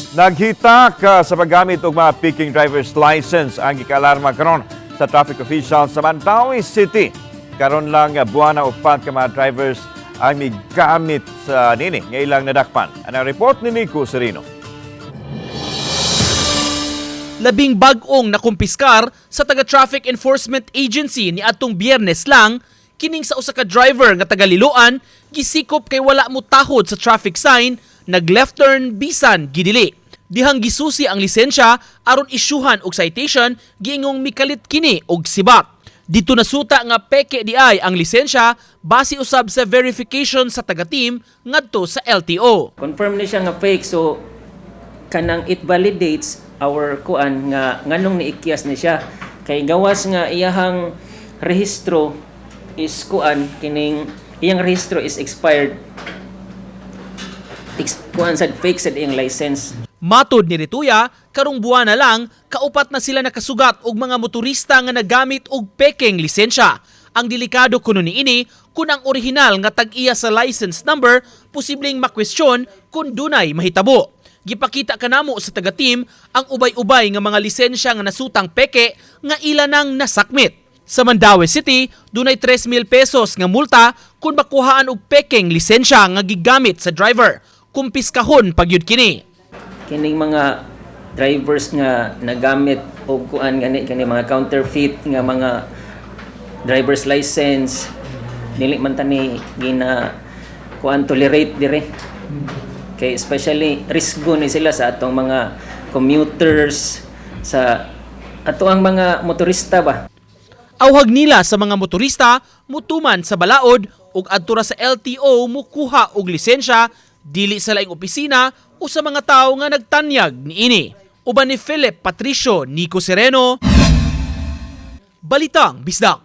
Naghitak sa paggamit og mga pekeng driver's license ang gikaalarma karon sa traffic official sa Mandaue City. Karon lang buwana, 4 ka mga drivers ang migamit sa nini nga ilang nadakpan. Ang report ni Nico Serino. 10 bag-ong nakumpiskar sa taga Traffic Enforcement Agency ni atong Biyernes lang, kining sa usa ka driver nga taga Liloan, gisikop kay wala mo tahod sa traffic sign, nag left turn bisan gidili. Dihang gisusi ang lisensya aron isyuhan og citation, giingong mikalit kini og sibak. Dito nasuta nga peke di ay ang lisensya base usab sa verification sa taga-team ngadto sa LTO. Confirm ni siya nga fake, so kanang it validates our kuan nga nganong niikyas ni siya kay gawas nga iyahang rehistro is kuan, kining iyang rehistro is expired. Kuan sad, fake sad iyang license. Matod ni Rituya, karong buwan na lang, kaupat na sila nakasugat og mga motorista nga nagamit og pekeng lisensya. Ang delikado kuno niini kung ang orihinal nga tag-iya sa license number posibleng makwestiyon kung dunay mahitabo. Gipakita kanamo sa taga-team ang ubay-ubay nga mga lisensya nga nasutang peke nga ila nang nasakmit. Sa Mandaue City, dunay 3,000 pesos nga multa kung makuhaan og pekeng lisensya nga gigamit sa driver. Kumpiskahon pagyud kini. Kining mga drivers nga nagamit og kuan gani, kani mga counterfeit nga mga driver's license, dili man ta ni gina kuan tolerate dire kay especially risgo ni sila sa atong mga commuters, sa ato ang mga motorista ba. Awhag nila sa mga motorista, mutuman sa balaod ug adto ra sa LTO mukuha og lisensya, dili sa laing opisina o sa mga tawo nga nagtanyag niini. Uban ni Philip Patricio, Nico Sereno, Balitang Bisdak.